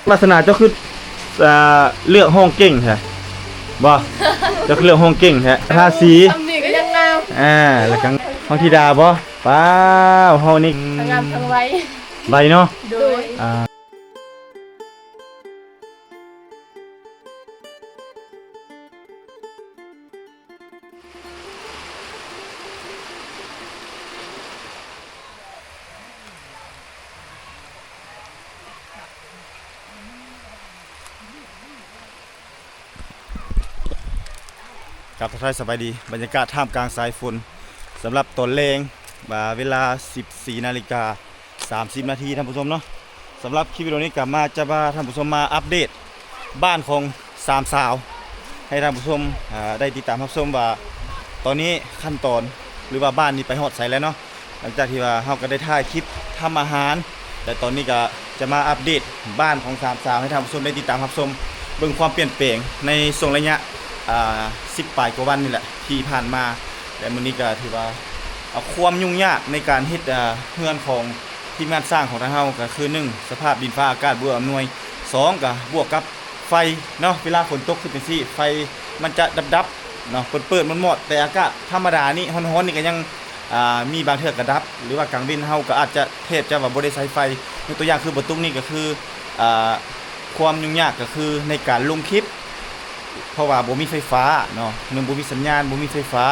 ວາສະໜາເຈົ້າຄື ອ່າ ເລືອກຫ້ອງເກັ່ງແທ້ ບໍ່? ເຈົ້າຄືເລືອກຫ້ອງເກັ່ງແທ້ ທາສີ ສຳນີກໍຍັງງາມ ອ່າ ແລ້ວກໍຫ້ອງທິດາບໍ່? ປ້າວ ຫ້ອງນີ້ ທັງງາມທັງໄວ ໄວເນາະ ໂດຍ ອ່າ ກາບທັກທາຍສະບາຍດີ ບັນຍາກາດທ່າມກາງສາຍຝົນ ສຳລັບຕອນແລງ ອ່າ ເວລາສິບສີ່ນາລິກາ ສາມສິບນາທີ ທ່ານຜູ້ຊົມເນາະ. ສຳລັບຄລິບວິດີໂອນີ້ກໍມາຈະພາທ່ານຜູ້ຊົມມາອັບເດດບ້ານຂອງສາມສາວ ໃຫ້ທ່ານຜູ້ຊົມ ອ່າ ໄດ້ຕິດຕາມຮັບຊົມວ່າ ຕອນນີ້ຂັ້ນຕອນ ຫຼືວ່າບ້ານນີ້ໄປຮອດໃສແລ້ວເນາະ. ຫຼັງຈາກທີ່ວ່າເຮົາກໍໄດ້ຖ່າຍຄລິບທຳອາຫານ ແລະ ຕອນນີ້ກໍຈະມາອັບເດດບ້ານຂອງສາມສາວ ໃຫ້ທ່ານຜູ້ຊົມໄດ້ຕິດຕາມຮັບຊົມ ເບິ່ງຄວາມປ່ຽນແປງໃນຊ່ວງໄລຍະ ອ່າ ສິບປາຍກວ່າວັນນີ້ແຫຼະທີ່ຜ່ານມາ. ແລະ ມື້ນີ້ກໍຖືວ່າ ອ່າ ຄວາມຫຍຸ້ງຍາກໃນການເຮັດ ອ່າ ເຮືອນຂອງ ທີມງານສ້າງຂອງທາງເຮົາກໍຄື ໜຶ່ງ ສະພາບດິນຟ້າອາກາດບໍ່ອຳນວຍ, ສອງ ກໍບວກກັບໄຟເນາະ ເວລາຝົນຕົກຂຶ້ນຈັ່ງຊີ້ ໄຟມັນຈະດັບໆເນາະ ເປີດໆມອດໆ ແຕ່ອາກາດທຳມະດານີ້ ຮ້ອນໆນີ້ກໍຍັງ ອ່າ ມີບາງເທື່ອກໍດັບ ຫຼືວ່າກາງເວັນເຮົາກໍອາດຈະແທບຈະວ່າບໍ່ໄດ້ໃຊ້ໄຟ. ຍົກຕົວຢ່າງຄືບໍ່ຕຸກນີ້ກໍຄື ອ່າ ຄວາມຫຍຸ້ງຍາກກໍຄືໃນການລົງຄລິບ ເພາະວ່າບໍ່ມີໄຟຟ້າເນາະ ໜຶ່ງ ບໍ່ມີສັນຍານ ບໍ່ມີໄຟຟ້າ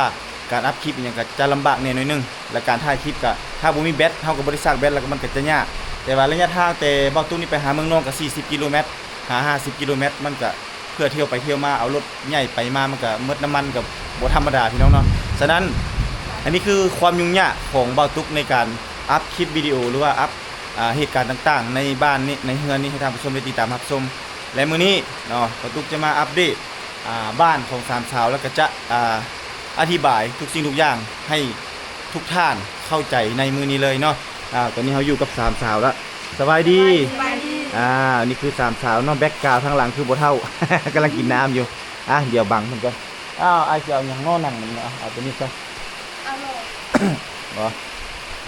ການອັບຄລິບອີ່ຫຍັງກໍຈະລຳບາກແດ່ໜ້ອຍໜຶ່ງ ແລະ ການຖ່າຍຄລິບກໍ ຖ້າບໍ່ມີແບັດ ເຮົາກໍບໍ່ໄດ້ຊາກແບັດ ແລ້ວກໍມັນກໍຈະຍາກ. ແຕ່ວ່າໄລຍະທາງແຕ່ເບົາຕຸກນີ້ໄປຫາເມືອງນອງກໍສີ່ສິບກິໂລແມັດ ຫາຫ້າສິບກິໂລແມັດ ມັນກໍເພື່ອທ່ຽວໄປທ່ຽວມາ ເອົາລົດໃຫຍ່ໄປມາ ມັນກໍໝົດນ້ຳມັນ ກໍບໍ່ທຳມະດາ ພີ່ນ້ອງເນາະ. ສະນັ້ນ ອັນນີ້ຄືຄວາມຫຍຸ້ງຍາກຂອງເບົາຕຸກໃນການອັບຄລິບວິດີໂອ ຫຼືວ່າອັບ ອ່າ ເຫດການຕ່າງໆໃນບ້ານນີ້ ໃນເຮືອນນີ້ ໃຫ້ທ່ານຜູ້ຊົມໄດ້ຕິດຕາມຮັບຊົມ. ແລະ ມື້ນີ້ເນາະ ປາຕຸກຈະມາອັບເດດ ອ່າ ບ້ານຂອງສາມສາວ ແລ້ວກໍຈະ ອ່າ ອະທິບາຍທຸກສິ່ງທຸກຢ່າງໃຫ້ທຸກທ່ານເຂົ້າໃຈໃນມື້ນີ້ເລີຍເນາະ. ອ່າ ຕອນນີ້ເຮົາຢູ່ກັບສາມສາວລະ ສະບາຍດີ ສະບາຍດີ ອ່າ ນີ້ຄືສາມສາວເນາະ ແບັກກຣາວທາງຫຼັງຄືບໍ່ເຖົ້າ ກຳລັງກິນນ້ຳຢູ່. ອ່າ ດຽວບັງເພິ່ນກ່ອນ. ອ້າວ ອ້າຍຊິເອົາຫຍັງເນາະ ນັ່ງນີ້ເນາະ ເອົາຕົວນີ້ຊະ ເອົາໂລດ ບໍ່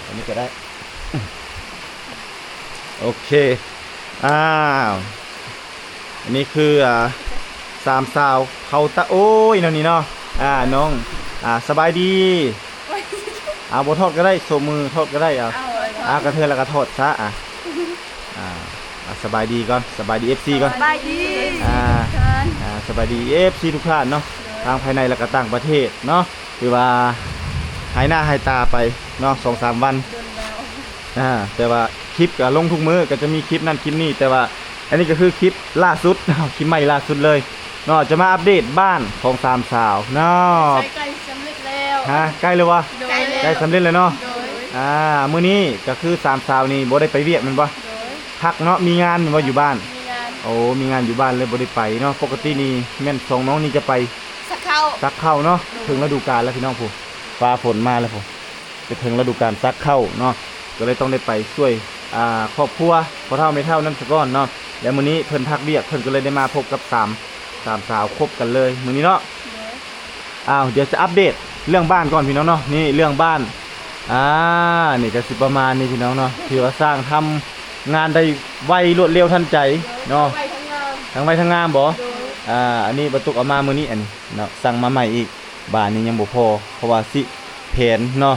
ຕົວນີ້ກໍໄດ້. ໂອເຄ ອ້າວ ອັນນີ້ຄື ອ່າ ສາມສາວເຂົາຕະໂອ້ຍ ແນວນີ້ເນາະ. ອ່າ ນ້ອງ ອ່າ ສະບາຍດີ. ອ່າ ບໍ່ຖອດກໍໄດ້ ໂຊມືຖອດກໍໄດ້. ອ່າ ເອົາ ອ່າ ກະເທື່ອລະກະຖອດຊະ. ອ່າ ອ່າ ອ່າ ສະບາຍດີກ່ອນ ສະບາຍດີ ເອັຟຊີ ກ່ອນ ສະບາຍດີ ອ່າ ທຸກທ່ານ ອ່າ ສະບາຍດີ ເອັຟຊີ ທຸກທ່ານເນາະ ໂດຍ ທາງພາຍໃນ ແລະ ກະຕ່າງປະເທດເນາະ. ຖືວ່າຫາຍໜ້າຫາຍຕາໄປເນາະ ສອງສາມວັນ ອ່າ ແຕ່ວ່າຄລິບກໍລົງທຸກມື້ ກໍຈະມີຄລິບນັ້ນຄລິບນີ້ ແຕ່ວ່າອັນນີ້ກໍຄືຄລິບລ່າສຸດ ຄລິບໃໝ່ລ່າສຸດເລີຍເນາະ ຈະມາອັບເດດບ້ານຂອງສາມສາວເນາະ. ໃກ້ສຳເລັດແລ້ວ ຮະ ໃກ້ແລ້ວວະ? ໂດຍ ໃກ້ສຳເລັດແລ້ວເນາະ ໂດຍ ອ່າ ມື້ນີ້ກໍຄືສາມສາວນີ້ບໍ່ໄດ້ໄປວຽກແມ່ນບໍ່? ໂດຍ ພັກເນາະ ມີງານແມ່ນບໍ່ຢູ່ບ້ານ? ມີງານ ໂອ້ ມີງານຢູ່ບ້ານເລີຍບໍ່ໄດ້ໄປເນາະ. ປົກກະຕິນີ້ແມ່ນສອງນ້ອງນີ້ຈະໄປ ສັກເຂົ້າ ສັກເຂົ້າເນາະ ໂດຍ ເຖິງລະດູການແລ້ວພີ່ນ້ອງ ຜູ້ ຟ້າຝົນມາແລ້ວຜູ້ ຈະເຖິງລະດູການສັກເຂົ້າເນາະ ກໍເລີຍຕ້ອງໄດ້ໄປຊ່ວຍ ອ່າ ຄອບຄົວພໍ່ເຖົ້າແມ່ເຖົ້ານັ້ນສະກ່ອນເນາະ. ແລ້ວມື້ນີ້ເພິ່ນພັກວຽກ ເພິ່ນກໍເລີຍໄດ້ມາພົບກັບສາມ ສາມສາວຄົບກັນເລີຍມື້ນີ້ເນາະ. ໂດຍ ອ້າວ ດຽວຈະອັບເດດເລື່ອງບ້ານກ່ອນພີ່ນ້ອງເນາະ. ນີ້ເລື່ອງບ້ານ ອ່າ ນີ້ກໍຊິປະມານນີ້ພີ່ນ້ອງເນາະ ຖືວ່າຊ່າງທຳງານໄດ້ໄວ ລວດເລັວທັນໃຈເນາະ ທັງໄວທັງງາມ ທັງໄວທັງງາມບໍ່? ໂດຍ ອ່າ ອັນນີ້ປາຕຸກເອົາມາມື້ນີ້ ອັນນີ້ເນາະ ສັ່ງມາໃໝ່ອີກ ບາດນີ້ຍັງບໍ່ພໍ ເພາະວ່າຊິແຜນເນາະ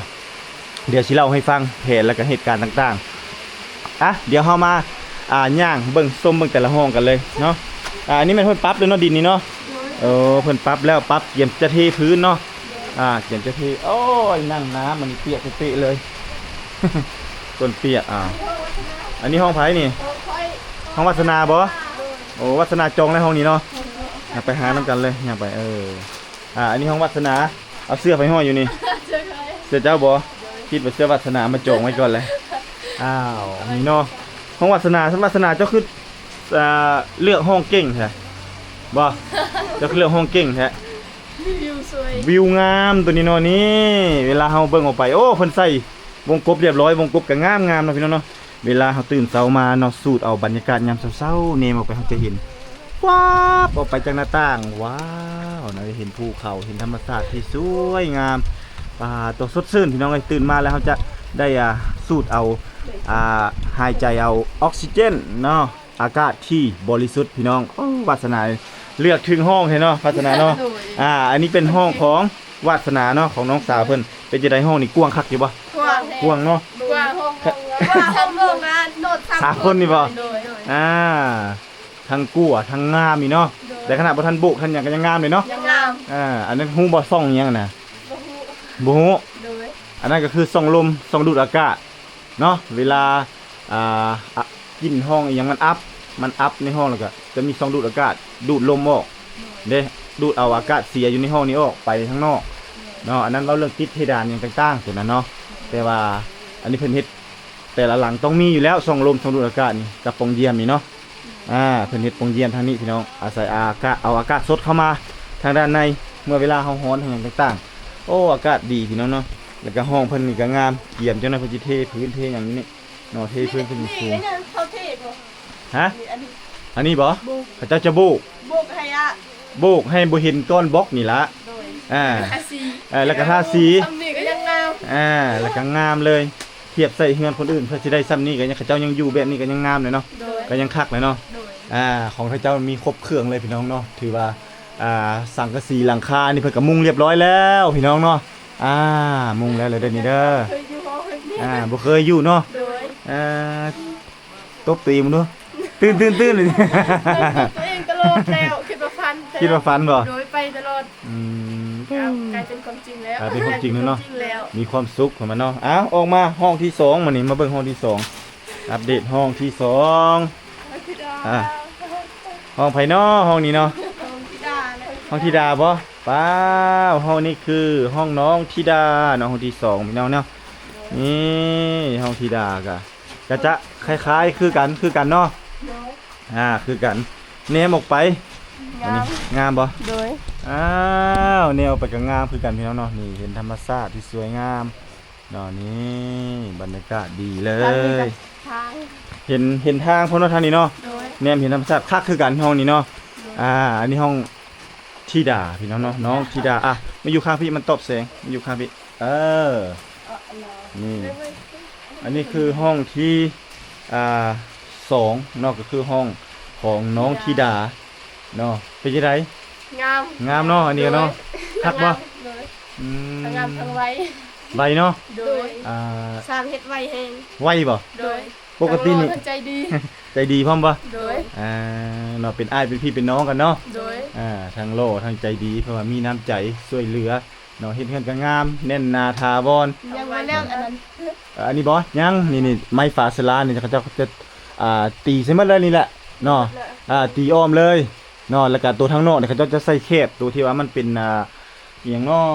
ດຽວຊິເລົ່າໃຫ້ຟັງແຜນ ແລ້ວກໍເຫດການຕ່າງໆ. ອ່ະ ດຽວເຮົາມາ ອ່າ ຍ່າງເບິ່ງຊົມເບິ່ງແຕ່ລະຫ້ອງກັນເລີຍເນາະ. ອ່າ ອັນນີ້ແມ່ນເພິ່ນປັບແລ້ວເນາະ ດິນນີ້ເນາະ. ໂດຍ ເອີ ເພິ່ນປັບແລ້ວ ປັບກຽມຈະເທພື້ນເນາະ. ໂດຍ ອ່າ ກຽມຈະເທ ໂອ້ຍ ນັ່ງນ້ຳ ມັນເປີຍກເປະເລີຍ ກົ້ນເປຍກ. ອ່າ ອັນນີ້ຫ້ອງໃຜນີ້? ຫ້ອງວັດສະໜາບໍ່? ໂດຍ ໂອ້ ວັດສະໜາຈອງແລ້ວຫ້ອງນີ້ເນາະ. ໂດຍ ໄປຫານຳກັນເລີຍ ຍ່າງໄປ ເອີ ອ່າ ອັນນີ້ຫ້ອງວັດສະໜາ ເອົາເສື້ອໄປຫ້ອຍຢູ່ນີ້. ເສື້ອໃຜ? ເສື້ອເຈົ້າບໍ່? ໂດຍ ຄິດວ່າເສື້ອວັດສະໜາ ມາຈອງໄວ້ກ່ອນແຫຼະ. ອ້າວ ນີ້ເນາະ ຫ້ອງວັດສະໜາ ວັດສະໜາເຈົ້າຄື ອ່າ ເລືອກຫ້ອງເກັ່ງແທ້ບໍ່? ເຈົ້າຄືເລືອກຫ້ອງເກັ່ງແທ້? ວິວສວຍ ວິວງາມຕົວນີ້ເນາະ. ນີ້ ເວລາເຮົາເບິ່ງອອກໄປ ໂອ້ ເພິ່ນໃສ່ວົງກົບລຽບຮ້ອຍ ວົງກົບກໍງາມໆເນາະ ພີ່ນ້ອງເນາະ. ເວລາເຮົາຕື່ນເຊົ້າມາເນາະ ສູດເອົາບັນຍາກາດຍາມເຊົ້າໆ ແນມອອກໄປ ເຮົາຈະເຫັນ ວັບ ອອກໄປຈາກໜ້າຕ່າງ ວ້າວ ນະ ເຫັນພູເຂົາ ເຫັນທຳມະຊາດທີ່ສວຍງາມ. ປາໂຕ ສົດຊື່ນ ພີ່ນ້ອງເອີຍ. ຕື່ນມາແລ້ວເຮົາຈະໄດ້ ອ່າ ສູດເອົາ ອ່າ ຫາຍໃຈເອົາອອກຊີເຈນເນາະ. ອາກາດທີ່ບໍລິສຸດພີ່ນ້ອງ. ໂອ້ ວາດສະໜາເລືອກຖືກຫ້ອງແທ້ເນາະ ວາດສະໜາເນາະ. ໂດຍ ອ່າ ອັນນີ້ເປັນຫ້ອງຂອງວາດສະໜາເນາະ ຂອງນ້ອງສາວເພິ່ນ. ເປັນຈັ່ງໃດ ຫ້ອງນີ້ກວ້າງຄັກຢູ່ບໍ່? ກວ້າງ ກວ້າງເນາະ. ກວ້າງ ຫ້ອງ ຫ້ອງ ຫ້ອງ ຫ້ອງ ຫ້ອງ ສາມຄົນນີ້ບໍ່? ໂດຍ ອ່າ ທັງກົວທັງງາມນີ້ເນາະ. ໂດຍ ແຕ່ຂະໜາດບໍ່ທັນໂບກທັນຫຍັງກໍຍັງງາມເລີຍເນາະ. ຍັງງາມ. ອ່າ ອັນນັ້ນຮູ້ບໍ່ ຊ່ອງຫຍັງນະ? ບໍ່ຮູ້ ບໍ່ຮູ້. ໂດຍ ອັນນັ້ນກໍຄືຊ່ອງລົມ ຊ່ອງດູດອາກາດເນາະ. ເວລາ ອ່າ ອະ ກິ່ນຫ້ອງອີ່ຫຍັງມັນອັບ ມັນອັບໃນຫ້ອງ ແລ້ວກໍຈະມີຊ່ອງດູດອາກາດ ດູດລົມອອກເດ້ ດູດເອົາອາກາດເສຍຢູ່ໃນຫ້ອງນີ້ອອກໄປທາງນອກເນາະ. ອັນນັ້ນເວົ້າເລື່ອງຕິດເພດານຫຍັງຕ່າງໆ ຕົວນັ້ນເນາະ. ແຕ່ວ່າອັນນີ້ເພິ່ນເຮັດ ແຕ່ລະຫຼັງຕ້ອງມີຢູ່ແລ້ວ ຊ່ອງລົມ ຊ່ອງດູດອາກາດນີ້ ກັບປ່ອງຢ້ຽມນີ້ເນາະ. ອ່າ ເພິ່ນເຮັດປ່ອງຢ້ຽມທາງນີ້ພີ່ນ້ອງ ອາໄສອາກາດ ເອົາອາກາດສົດເຂົ້າມາທາງດ້ານໃນ ເມື່ອເວລາເຮົາຮ້ອນ ເຮົາຫຍັງຕ່າງໆ. ໂອ້ ອາກາດດີພີ່ນ້ອງເນາະ. ແລ້ວກໍຫ້ອງເພິ່ນນີ້ກໍງາມ ກຽມ ຈັກໜ່ອຍເພິ່ນຊິເທພື້ນເທຫຍັງຢູ່ນີ້ເນາະ. ເທພື້ນເພິ່ນສູງໆ. ເຂົາເທບໍ່? ຮະ? ອັນນີ້ ອັນນີ້ບໍ່? ໂບກ ເຂົາເຈົ້າຈະໂບກ ໂບກໃຫ້ອະ ໂບກໃຫ້ບໍ່ເຫັນກ້ອນບລັອກນີ້ລະ. ໂດຍ ອ່າ ທາສີ ເອີ ແລ້ວກໍທາສີ ສ່ຳນີ້ກໍຍັງງາມ. ອ່າ ແລ້ວກໍງາມເລີຍ ທຽບໃສ່ເຮືອນຄົນອື່ນ ເພື່ອຊິໄດ້ສ່ຳນີ້ ກໍຍັງ ເຂົາເຈົ້າຍັງຢູ່ແບບນີ້ກໍຍັງງາມເລີຍເນາະ. ໂດຍ ກໍຍັງຄັກເລີຍເນາະ. ໂດຍ ອ່າ ຂອງເຂົາເຈົ້າມີຄົບເຄື່ອງເລີຍພີ່ນ້ອງເນາະ. ຖືວ່າ ອ່າ ສັງກະສີຫຼັງຄານີ້ເພິ່ນກໍມຸງລຽບຮ້ອຍແລ້ວພີ່ນ້ອງເນາະ. ອ່າ ມຸງແລ້ວເລີຍເດີນີ້ເດີ. ເຄີຍຢູ່ບໍ່? ອ່າ ບໍ່ເຄີຍຢູ່ເນາະ. ໂດຍ ອ່າ ຕົບຕົວເອງເບິ່ງດູ ຕື່ນໆໆ. ຕົບຕົວເອງຕະຫຼອດແລ້ວ ຄິດວ່າຝັນ ຄິດວ່າຝັນບໍ່? ໂດຍ ໄປຕະຫຼອດ. ອືມ ກາຍເປັນຄວາມຈິງແລ້ວ ກາຍເປັນຄວາມຈິງແລ້ວເນາະ. ມີຄວາມສຸກຂອງມັນເນາະ. ອ້າວ ອອກມາຫ້ອງທີສອງ ມານີ້ ມາເບິ່ງຫ້ອງທີສອງ ອັບເດດຫ້ອງທີສອງ. ອ່າ ຫ້ອງໃຜເນາະ ຫ້ອງນີ້ເນາະ? ຫ້ອງທິດາ. ຫ້ອງທິດາບໍ່? ວ້າວ ຫ້ອງນີ້ຄືຫ້ອງນ້ອງທິດາເນາະ ຫ້ອງທີສອງພີ່ນ້ອງເນາະ. ນີ້ຫ້ອງທິດາກະ ກະຈະຄ້າຍໆຄືກັນ ຄືກັນເນາະ. ໂດຍ ອ່າ ຄືກັນ. ແນມອອກໄປ ງາມ ອັນນີ້ງາມບໍ່? ໂດຍ ອ້າວ ແນມອອກໄປກໍງາມຄືກັນພີ່ນ້ອງເນາະ. ນີ້ເຫັນທຳມະຊາດທີ່ສວຍງາມເນາະ. ນີ້ບັນຍາກາດດີເລີຍ ທາງ ເຫັນ ເຫັນທາງພ້ອມເນາະທາງນີ້ເນາະ. ໂດຍ ແນມເຫັນທຳມະຊາດຄັກຄືກັນຫ້ອງນີ້ເນາະ. ໂດຍ ອ່າ ອັນນີ້ຫ້ອງທິດາພີ່ນ້ອງເນາະ ນ້ອງທິດາ. ອ່ະ ມາຢູ່ຂ້າງພີ່ ມັນຕອບແສງ ມາຢູ່ຂ້າງພີ່. ເອີ ນີ້ ອັນນີ້ຄືຫ້ອງທີ ອ່າ ສອງເນາະ ກໍຄືຫ້ອງຂອງນ້ອງທິດາເນາະ. ເປັນຈັ່ງໃດ? ງາມ ງາມເນາະ ອັນນີ້ກໍເນາະ. ໂດຍ ຄັກບໍ່? ໂດຍ ອືມ ທັງງາມທັງໄວ ໄວເນາະ. ໂດຍ ອ່າ ຊ່າງເຮັດໄວແຮງ. ໄວບໍ່? ໂດຍ ປົກກະຕິນີ້ ທັງຫຼໍ່ທັງໃຈດີ ໃຈດີພ້ອມບໍ່? ໂດຍ ອ່າ ເນາະ ເປັນອ້າຍເປັນພີ່ເປັນນ້ອງກັນເນາະ. ໂດຍ ອ່າ ທັງຫຼໍ່ທັງໃຈດີ ເພາະວ່າມີນ້ຳໃຈຊ່ວຍເຫຼືອ ເນາະ ເຮັດເຮືອນກໍງາມ ແໜ້ນໜາຖາວອນ. ຍັງບໍ່ແລ້ວອັນນັ້ນ. ເອີ ອັນນີ້ບໍ່? ຍັງ. ນີ້ ນີ້ ໄມ້ຝາສາລານີ້ ເຂົາເຈົ້າຈະ ອ່າ ຕີໃສ່ໝົດເລີຍນີ້ແຫຼະເນາະ. ອ່າ ຕີອ້ອມເລີຍເນາະ. ແລ້ວກໍຕົວທາງນອກນີ້ ເຂົາເຈົ້າຈະໃສ່ແຄບ ຕົວທີ່ວ່າມັນເປັນ ອ່າ ອີ່ຫຍັງເນາະ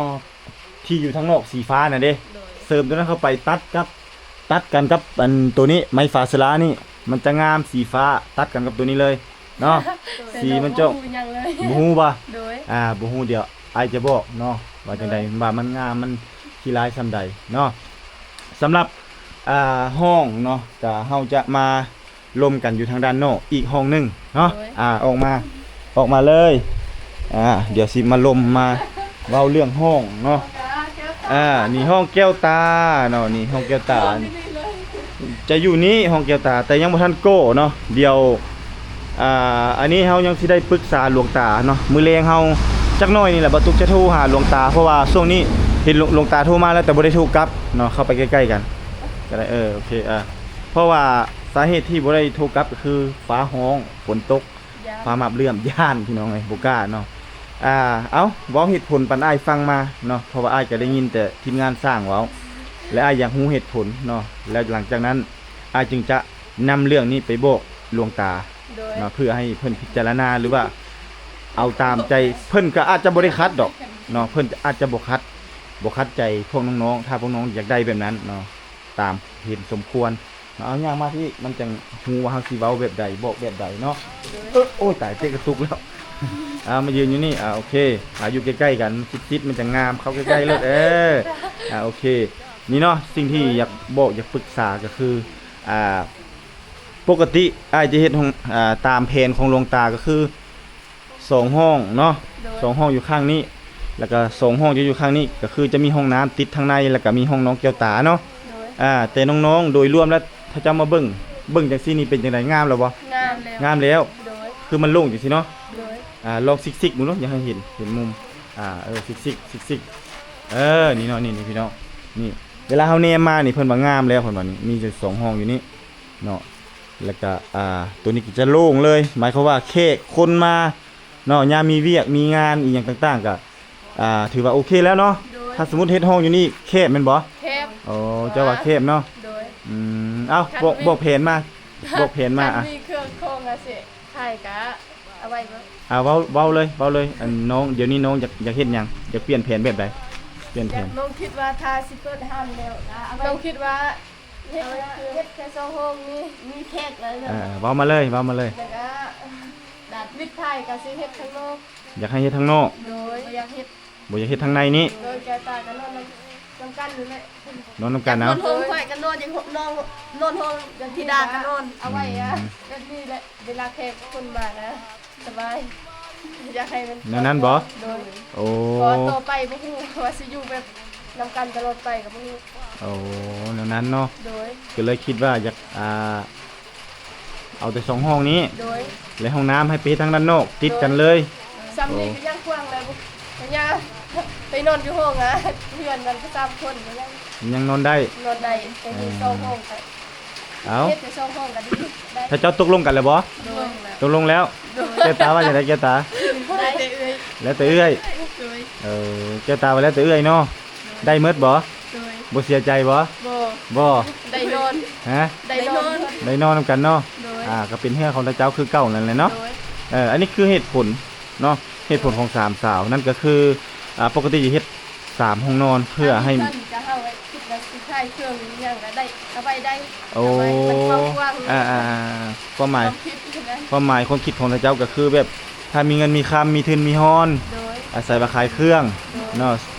ທີ່ຢູ່ທາງນອກສີຟ້ານັ້ນເດ້. ໂດຍ ເສີມຕົວນັ້ນເຂົ້າໄປ ຕັດກັບ ຕັດກັນກັບອັນຕົວນີ້ ໄມ້ຝາສາລານີ້ ມັນຈະງາມ ສີຟ້າ ຕັດກັນກັບຕົວນີ້ເລີຍ ເນາະ. ແຕ່ ສີມັນຈະ ບໍ່ຮູ້ຫຍັງເລີຍ ບໍ່ຮູ້ບໍ່? ໂດຍ ອ່າ ບໍ່ຮູ້ ດຽວອ້າຍຈະບອກເນາະ ວ່າຈັ່ງໃດ ໂດຍ ວ່າມັນງາມ ມັນຂີ້ລາຍສ່ຳໃດເນາະ. ສຳລັບ ອ່າ ຫ້ອງເນາະ ກະເຮົາຈະມາລົມກັນຢູ່ທາງດ້ານນອກອີກຫ້ອງໜຶ່ງເນາະ. ໂດຍ ອ່າ ອອກມາ ອອກມາເລີຍ. ອ່າ ດຽວຊິມາລົມມາເວົ້າເລື່ອງຫ້ອງເນາະ. ອ່າ ນີ້ຫ້ອງແກ້ວຕາເນາະ ນີ້ຫ້ອງແກ້ວຕາ ຈະຢູ່ນີ້ຫ້ອງແກ້ວຕາ ແຕ່ຍັງບໍ່ທັນກໍ່ເນາະ. ດຽວ ອ່າ ອັນນີ້ເຮົາຍັງຊິໄດ້ປຶກສາຫຼວງຕາເນາະ ມື້ແລງເຮົາຈັກໜ້ອຍນີ້ແຫຼະ ບ່າວຕຸກຈະໂທຫາຫຼວງຕາ ເພາະວ່າຊ່ວງນີ້ເຫັນຫຼວງ ຫຼວງຕາໂທມາແລ້ວ ແຕ່ບໍ່ໄດ້ໂທກັບເນາະ. ເຂົ້າໄປໃກ້ໆກັນກໍໄດ້ ເອີ ໂອເຄ ອ່າ ເພາະວ່າສາເຫດທີ່ບໍ່ໄດ້ໂທກັບກໍຄືຟ້າຮ້ອງ ຝົນຕົກ ຟ້າມາບເຫຼື້ອມ ຢ້ານ ພີ່ນ້ອງເອີຍ ບໍ່ກ້າເນາະ. ອ່າ ເອົ້າ ເວົ້າເຫດຜົນປັນອ້າຍຟັງມາເນາະ ເພາະວ່າອ້າຍກໍໄດ້ຍິນແຕ່ທີມງານຊ່າງເວົ້າ ແລະ ອ້າຍຢາກຮູ້ເຫດຜົນເນາະ ແລ້ວຫຼັງຈາກນັ້ນອ້າຍຈຶ່ງຈະນຳເລື່ອງນີ້ໄປບອກຫຼວງຕາ ໂດຍ ເນາະ ເພື່ອໃຫ້ເພິ່ນພິຈາລະນາ ຫຼືວ່າເອົາຕາມໃຈ. ເພິ່ນກໍອາດຈະບໍ່ໄດ້ຂັດດອກເນາະ ເພິ່ນອາດຈະບໍ່ຂັດ ບໍ່ຂັດໃຈພວກນ້ອງໆ ຖ້າພວກນ້ອງຢາກໄດ້ແບບນັ້ນເນາະ ຕາມເຫັນສົມຄວນ. ເອົາ ຍ່າງມາທີ່ ມັນຈັ່ງຮູ້ວ່າເຮົາຊິເວົ້າແບບໃດ ບອກແບບໃດເນາະ. ໂດຍ ເອີ ໂອ້ຍ ຕາຍ ເຕະກະຕຸກແລ້ວ. ອ່າ ມາຢືນຢູ່ນີ້ ອ່າ ໂອເຄ ອ່າ ຢູ່ໃກ້ໆກັນ ຊິດໆ ມັນຈັ່ງງາມ ເຂົ້າໃກ້ໆໂລດ. ເອີ ອ່າ ໂອເຄ ນີ້ເນາະ ສິ່ງທີ່ຢາກບອກ ຢາກປຶກສາກໍຄື ອ່າ ປົກກະຕິອ້າຍຈະເຮັດຫ້ອງ ອ່າ ຕາມແຜນຂອງຫຼວງຕາກໍຄື ສອງຫ້ອງເນາະ. ໂດຍ ສອງຫ້ອງຢູ່ຂ້າງນີ້ ແລ້ວກໍສອງຫ້ອງຈະຢູ່ຂ້າງນີ້ ກໍຄືຈະມີຫ້ອງນ້ຳຕິດທາງໃນ ແລ້ວກໍມີຫ້ອງນ້ອງແກ້ວຕາເນາະ. ໂດຍ ອ່າ ແຕ່ນ້ອງໆ ໂດຍລວມແລ້ວ ຖ້າເຈົ້າມາເບິ່ງ ເບິ່ງຈັ່ງຊີ້ນີ້ເປັນຈັ່ງໃດ? ງາມແລ້ວບໍ່? ງາມແລ້ວ ງາມແລ້ວ. ໂດຍ ຄືມັນໂລ່ງຈັ່ງຊີ້ເນາະ. ໂດຍ ອ່າ ລອງຊິກໆເບິ່ງເນາະ ຢາກໃຫ້ເຫັນ ເຫັນມຸມ. ອ່າ ເອີ ຊິກໆ ຊິກໆ ເອີ ນີ້ເນາະ ນີ້ ນີ້ພີ່ນ້ອງ ນີ້ ເວລາເຮົາແນມມານີ້ ເພິ່ນວ່າງາມແລ້ວ ເພິ່ນວ່ານີ້ ມີຢູ່ສອງຫ້ອງຢູ່ນີ້ເນາະ. ແລ້ວກະ ອ່າ ໂຕນີ້ກໍຈະໂລ່ງເລີຍ ໝາຍຄວາມວ່າແຂກຄົນມາເນາະ ຍາມມີວຽກມີງານອີ່ຫຍັງຕ່າງໆ ກະ ອ່າ ຖືວ່າໂອເຄແລ້ວເນາະ. ໂດຍ ຖ້າສົມມຸດເຮັດຫ້ອງຢູ່ນີ້ແຄບແມ່ນບໍ່? ແຄບ. ໂອ້ ເຈົ້າວ່າແຄບເນາະ. ໂດຍ ອືມ ເອົ້າ ຄັນ ບອກ ມີ ບອກແຜນມາ ບອກແຜນມາ. ຄັນ ອ່ະ ມີເຄື່ອງຂອງອາເສ ຂາຍກະເອົາໄວ້ເບິ່ງ. ອ່າ ເວົ້າ ເວົ້າເລີຍ ເວົ້າເລີຍ ອັນນ້ອງ ດຽວນີ້ນ້ອງຢາກ ຢາກເຮັດຫຍັງ? ຢາກປ່ຽນແຜນແບບໃດ? ປ່ຽນແຜນ ນ້ອງຄິດວ່າຖ້າຊິເປີດຮ້ານແລ້ວ ນ້ອງຄິດວ່າເຮັດ ເຮັດແຄ່ສອງຫ້ອງນີ້ ມີແຂກແລ້ວເນາະ. ເອີ ເວົ້າມາເລີຍ ເວົ້າມາເລີຍ. ແລ້ວກະ ດາດວິດທ້າຍກະຊິເຮັດທາງນອກ. ຢາກໃຫ້ເຮັດທາງນອກ. ໂດຍ ບໍ່ຢາກເຮັດ ບໍ່ຢາກເຮັດທາງໃນນີ້. ໂດຍ ແກ້ວຕາກໍນອນນຳ ນຳກັນນີ້ແຫຼະ ນອນນຳກັນເອົາ. ນອນຫ້ອງຂ້ອຍກໍນອນຢູ່ ນອນ ນອນຫ້ອງທິດາກໍນອນ. ເອົາໄວ້ ອືມ ແບບນີ້ແຫຼະ ເວລາແຂກຄົນມານະ ສະບາຍ ຢາກໃຫ້ມັນ ແນວນັ້ນບໍ່? ໂດຍ ໂອ້ ເພາະວ່າຕໍ່ໄປບໍ່ຮູ້ວ່າຊິຢູ່ແບບນຳກັນຕະຫຼອດໄປກໍບໍ່ຮູ້. ໂອ້ ແນວນັ້ນເນາະ. ໂດຍ ກໍເລີຍຄິດວ່າຢາກ ອ່າ ເອົາແຕ່ສອງຫ້ອງນີ້. ໂດຍ ແລະຫ້ອງນ້ຳໃຫ້ໄປເຮັດທາງດ້ານນອກ ຕິດກັນເລີຍ. ໂດຍ ຊ່ຳນີ້ກໍຍັງກວ້າງແລ້ວ ກໍຍັງໄປນອນຢູ່ຫ້ອງ ອ່າ ເຮືອນກັນສາມຄົນກໍຍັງ ຍັງນອນໄດ້ ນອນໄດ້ ແຕ່ມີສອງຫ້ອງກໍ ເອົ້າ ເຮັດແຕ່ສອງຫ້ອງກໍດີໄດ້. ຖ້າເຈົ້າຕົກລົງກັນແລ້ວບໍ່? ຕົກລົງແລ້ວ ຕົກລົງແລ້ວ. ໂດຍ ແກ້ວຕາວ່າຈັ່ງໃດແກ້ວຕາ? ໄດ້ແຕ່ເອື້ອຍ ແລ້ວແຕ່ເອື້ອຍ. ໂດຍ ເອີ ແກ້ວຕາວ່າແລ້ວແຕ່ເອື້ອຍເນາະ. ໄດ້ໝົດບໍ່? ໂດຍ ບໍ່ເສຍໃຈບໍ່? ບໍ່ ບໍ່ ໄດ້ນອນ ຮະ? ໄດ້ນອນ ໄດ້ນອນນຳກັນເນາະ. ໂດຍ ອ່າ ກໍເປັນເຮືອນຂອງເຈົ້າຄືເກົ່ານັ້ນແຫຼະເນາະ. ໂດຍ ເອີ ອັນນີ້ຄືເຫດຜົນເນາະ ເຫດຜົນຂອງສາມສາວ ນັ້ນກໍຄື ອ່າ ປົກກະຕິຈະເຮັດສາມຫ້ອງນອນ ເພື່ອໃຫ້ ຕອນນີ້ກໍເຮົາຄິດວ່າຊິຂາຍເຄື່ອງຫຍັງກໍໄດ້ ເອົາໄວ້ໄດ້. ໂອ້ ເອົາໄວ້ມັນກວ້າງໆ ອ່າໆໆ ຄວາມໝາຍ ຄວາມຄິດນະ ຄວາມໝາຍຄວາມຄິດຂອງເຈົ້າກໍຄືແບບ ຖ້າມີເງິນມີຄຳ ມີທຶນມີຮອນ ໂດຍ ອາໄສວ່າຂາຍເຄື່ອງ ໂດຍ ເນາະ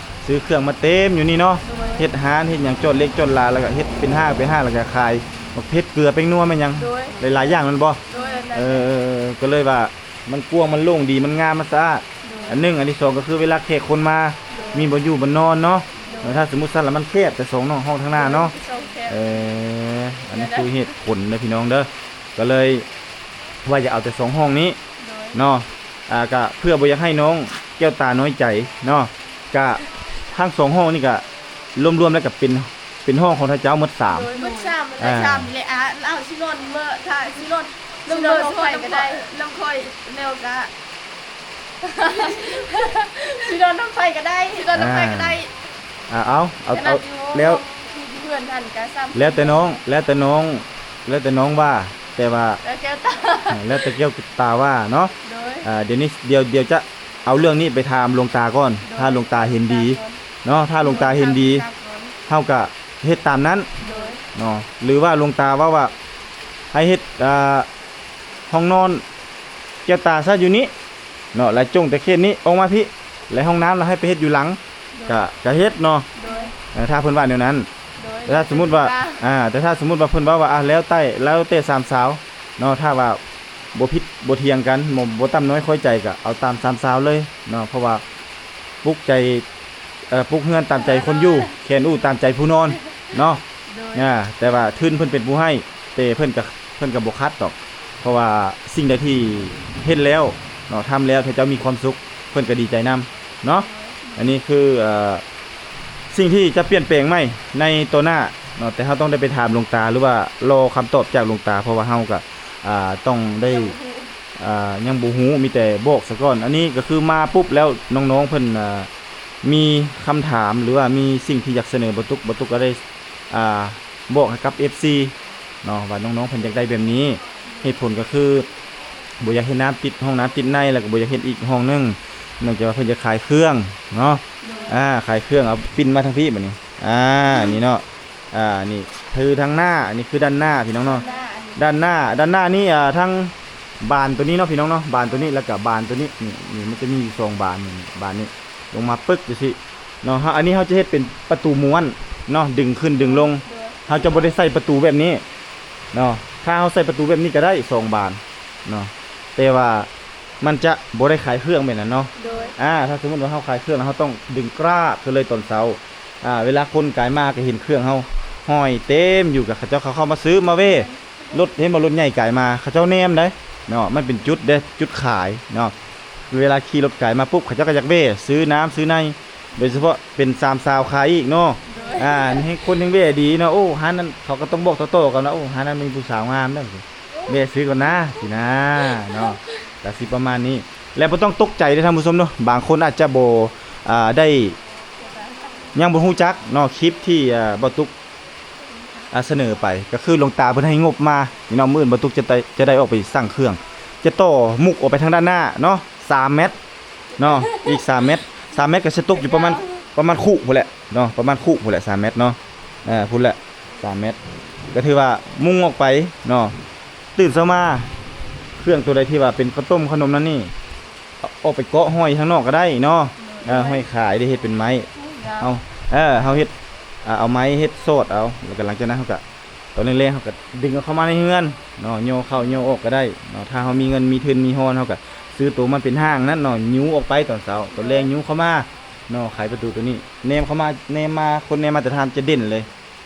ຊື້ເຄື່ອງມາເຕັມຢູ່ນີ້ເນາະ. ໂດຍ ເຮັດຮ້ານເຮັດຫຍັງ ຈອດເຫຼັກຈອດຫຼາ ແລ້ວກໍເຮັດເປັນຫ້າງເປັນຮ້ານ ແລ້ວກໍຂາຍໝາກເຜັດ ເກືອ ແປ້ງນົວ ແມ່ນຫຍັງ ໂດຍ ຫຼາຍໆຢ່າງແມ່ນບໍ່? ໂດຍ ເອີ ເອີ ເອີ ກໍເລີຍວ່າມັນກວ້າງ ມັນໂລ່ງດີ ມັນງາມ ມັນສະອາດ. ໂດຍ ອັນໜຶ່ງ ອັນທີສອງ ກໍຄືເວລາແຂກຄົນມາ ໂດຍ ມີບ່ອນຢູ່ບ່ອນນອນເນາະ. ໂດຍ ເອີ ຖ້າສົມມຸດຊັ້ນລະມັນແຄບ ແຕ່ສອງຫ້ອງທາງໜ້າເນາະ. ໂດຍ ເອີ ອັນນີ້ຄືເຫດຜົນເດີພີ່ນ້ອງເດີ ກໍເລີຍວ່າຢາກເອົາແຕ່ສອງຫ້ອງນີ້ ໂດຍ ເນາະ. ອ່າ ກະເພື່ອບໍ່ຢາກໃຫ້ນ້ອງແກ້ວຕານ້ອຍໃຈເນາະ ກະທັງສອງຫ້ອງນີ້ກະລວມໆແລ້ວກະເປັນ ເປັນຫ້ອງຂອງທ່ານເຈົ້າໝົດສາມ. ໂດຍ ໝົດສາມ ອ່າ ສາມນີ້ແຫຼະ. ອ່າ ລາວຊິນອນເມື່ອ ຖ້າຊິນອນ ຊິນອນນຳໃຜກໍໄດ້ ນຳຂ້ອຍ ແລ້ວກະ ຊິນອນນຳໃຜກໍໄດ້ ຊິນອນນຳໃຜກໍໄດ້. ອ່າ ອ່າ ເອົາ ເອົາ ເອົາ ແລ້ວ ເພື່ອນຫັ້ນກະຊ້ຳ ແລ້ວແຕ່ນ້ອງ ແລ້ວແຕ່ນ້ອງ ແລ້ວແຕ່ນ້ອງວ່າ ແຕ່ວ່າ ແລ້ວແກ້ວຕາ ເອີ ແລ້ວແຕ່ແກ້ວຕາວ່າເນາະ. ໂດຍ ອ່າ ດຽວນີ້ ດຽວ ດຽວຈະເອົາເລື່ອງນີ້ໄປຖາມຫຼວງຕາກ່ອນ. ໂດຍ ຖ້າຫຼວງຕາເຫັນດີເນາະ ຖ້າຫຼວງຕາເຫັນດີ ເຮົາກະເຮັດຕາມນັ້ນ. ໂດຍ ເນາະ ຫຼືວ່າຫຼວງຕາເວົ້າວ່າໃຫ້ເຮັດ ອ່າ ຫ້ອງນອນແກ້ວຕາຊະຢູ່ນີ້ເນາະ ແລ້ວຈົ່ງແຕ່ເຂດນີ້ອອກມາພີ້ ແລ້ວຫ້ອງນ້ຳລະໃຫ້ໄປເຮັດຢູ່ຫຼັງ ໂດຍ ກະ ກະເຮັດເນາະ. ໂດຍ ເອີ ຖ້າເພິ່ນວ່າແນວນັ້ນ. ໂດຍ ແຕ່ຖ້າສົມມຸດວ່າ ອ່າ ແຕ່ຖ້າສົມມຸດວ່າເພິ່ນເວົ້າວ່າ ອ່າ ແລ້ວແຕ່ ແລ້ວແຕ່ສາມສາວເນາະ ຖ້າວ່າບໍ່ຜິດບໍ່ຖຽງກັນ ບໍ່ ບໍ່ຕ່ຳນ້ອຍຂ້ອຍໃຈ ກະເອົາຕາມສາມສາວເລີຍເນາະ ເພາະວ່າປຸກໃຈ ເອີ ປຸກເຮືອນຕາມໃຈຄົນຢູ່ ແຂນອູ້ຕາມໃຈຜູ້ນອນເນາະ. ໂດຍ ອ່າ ແຕ່ວ່າທຶນເພິ່ນເປັນຜູ້ໃຫ້ ແຕ່ເພິ່ນກະ ເພິ່ນກະບໍ່ຂັດດອກ ເພາະວ່າສິ່ງໃດທີ່ເຮັດແລ້ວເນາະ ທຳແລ້ວ ຖ້າເຈົ້າມີຄວາມສຸກ ເພິ່ນກະດີໃຈນຳເນາະ. ອັນນີ້ຄື ເອີ ສິ່ງທີ່ຈະປ່ຽນແປງໃໝ່ໃນຕໍ່ໜ້າເນາະ ແຕ່ເຮົາຕ້ອງໄດ້ໄປຖາມຫຼວງຕາ ຫຼືວ່າລໍຄຳຕອບຈາກຫຼວງຕາ ເພາະວ່າເຮົາກະ ອ່າ ຕ້ອງໄດ້ ອ່າ ຍັງບໍ່ຮູ້ ມີແຕ່ບອກສາກ່ອນ. ອັນນີ້ກໍຄືມາປຸບແລ້ວ ນ້ອງໆເພິ່ນ ອ່າ ມີຄຳຖາມ ຫຼືວ່າມີສິ່ງທີ່ຢາກສະເໜີບໍ່ຕຸກ ບໍ່ຕຸກກໍໄດ້ ອ່າ ບອກໃຫ້ກັບເອັຟຊີເນາະ ວ່ານ້ອງໆເພິ່ນຢາກໄດ້ແບບນີ້. ເຫດຜົນກໍຄືບໍ່ຢາກເຮັດນ້ຳຕິດ ຫ້ອງນ້ຳຕິດໃນ ແລ້ວກໍບໍ່ຢາກເຮັດອີກຫ້ອງໜຶ່ງ ເນື່ອງຈາກວ່າເພິ່ນຢາກຂາຍເຄື່ອງເນາະ. ໂດຍ ອ່າ ຂາຍເຄື່ອງ ເອົາປິ່ນມາທາງພີ້ບາດນີ້. ອ່າ ນີ້ເນາະ ອ່າ ນີ້ຄືທາງໜ້າ ອັນນີ້ຄືດ້ານໜ້າພີ່ນ້ອງເນາະ. ດ້ານໜ້າ ດ້ານໜ້ານີ້ ອ່າ ທາງບານໂຕນີ້ເນາະພີ່ນ້ອງເນາະ ບານໂຕນີ້ ແລ້ວກະບານໂຕນີ້ ນີ້ ນີ້ມັນຈະມີຢູ່ສອງບານ ນີ້ ບານນີ້ລົງມາປຶກຈັ່ງຊີ້ເນາະ. ເຮົາ ອັນນີ້ເຮົາຈະເຮັດເປັນປະຕູມ້ວນເນາະ ດຶງຂຶ້ນດຶງລົງ. ໂດຍ ເຮົາຈະບໍ່ໄດ້ໃສ່ປະຕູແບບນີ້ເນາະ ຖ້າເຮົາໃສ່ປະຕູແບບນີ້ກະໄດ້ສອງບານເນາະ ແຕ່ວ່າມັນຈະບໍ່ໄດ້ຂາຍເຄື່ອງແບບນັ້ນເນາະ. ໂດຍ ອ່າ ຖ້າສົມມຸດວ່າເຮົາຂາຍເຄື່ອງ ເຮົາຕ້ອງດຶງກຣາກຂຶ້ນເລີຍຕອນເຊົ້າ. ອ່າ ເວລາຄົນກາຍມາກະເຫັນເຄື່ອງເຮົາຫ້ອຍເຕັມຢູ່ ກະເຂົາເຈົ້າເຂົາເຂົ້າມາຊື້ມາເວ ລົດ ເຫັນບໍ່ ລົດໃຫຍ່ກາຍມາ ເຂົາເຈົ້າແນມໄດ໋ເນາະ ມັນເປັນຈຸດເດ້ ຈຸດຂາຍເນາະ. ເວລາຂີ່ລົດກາຍມາປຸບ ເຂົາເຈົ້າກໍຢາກແວ່ຊື້ນ້ຳຊື້ໃນ ໂດຍສະເພາະເປັນສາມສາວຂາຍອີກເນາະ. ໂດຍ ອ່າ ແຮ່ງຄົນແຮ່ງແວ່ດີເນາະ. ໂອ້ ຮ້ານນັ້ນ ເຂົາກໍຕ້ອງບອກຕໍ່ໆກັນວ່າ ໂອ້ ຮ້ານນັ້ນມີຜູ້ສາວງາມເດີ ແວ່ຊື້ກ່ອນນາ ຊີ້ນາເນາະ. ກໍຊິປະມານນີ້ ແລະ ບໍ່ຕ້ອງຕົກໃຈເດີທ່ານຜູ້ຊົມເນາະ ບາງຄົນອາດຈະບໍ່ ອ່າ ໄດ້ ຍັງບໍ່ຮູ້ຈັກເນາະ ຄລິບທີ່ ອ່າ ບ່າວຕຸກ ອ່າ ສະເໜີໄປ ກໍຄືຫຼວງຕາເພິ່ນໃຫ້ງົບມານີ້ເນາະ. ມື້ອື່ນບ່າວຕຸກຈະໄດ້ ຈະໄດ້ອອກໄປສັ່ງເຄື່ອງ ຈະຕໍ່ມຸກອອກໄປທາງດ້ານໜ້າເນາະ ສາມແມັດເນາະ ອີກສາມແມັດ ສາມແມັດກໍຊິຕົກຢູ່ປະມານ ປະມານຄຸພຸ້ນແຫຼະເນາະ ປະມານຄຸພຸ້ນແຫຼະ ສາມແມັດເນາະ. ເອີ ພຸ້ນແຫຼະ ສາມແມັດ ກໍຖືວ່າມຸງອອກໄປເນາະ. ຕື່ນເຊົ້າມາ ເຄື່ອງຕົວໃດທີ່ວ່າເປັນເຂົ້າຕົ້ມເຂົ້າໜົມນັ້ນນີ້ ອອກໄປເກາະຫ້ອຍທາງນອກກໍໄດ້ເນາະ. ເອີ ຫ້ອຍຂາຍໄດ້ ເຮັດເປັນໄມ້ ເຮົາ ເອີ ເຮົາເຮັດ ເອົາໄມ້ເຮັດສອດເອົາ ແລ້ວກໍຫຼັງຈາກນັ້ນເຮົາກໍ ຕອນແລງໆ ເຮົາກໍດຶງເອົາເຂົ້າມາໃນເຮືອນເນາະ ຍໍເຂົ້າຍໍອອກກໍໄດ້ເນາະ. ຖ້າເຮົາມີເງິນມີທຶນມີຮອນ ເຮົາກໍຊື້ໂຕມັນເປັນຮ່າງນັ້ນເນາະ ຍູ້ອອກໄປຕອນເຊົ້າ ຕອນແລງຍູ້ເຂົ້າມາເນາະ. ໄຂປະຕູໂຕນີ້ ແນມເຂົ້າມາ ແນມມາ ຄົນແນມມາແຕ່ທາງຈະເດັ່ນເລີຍ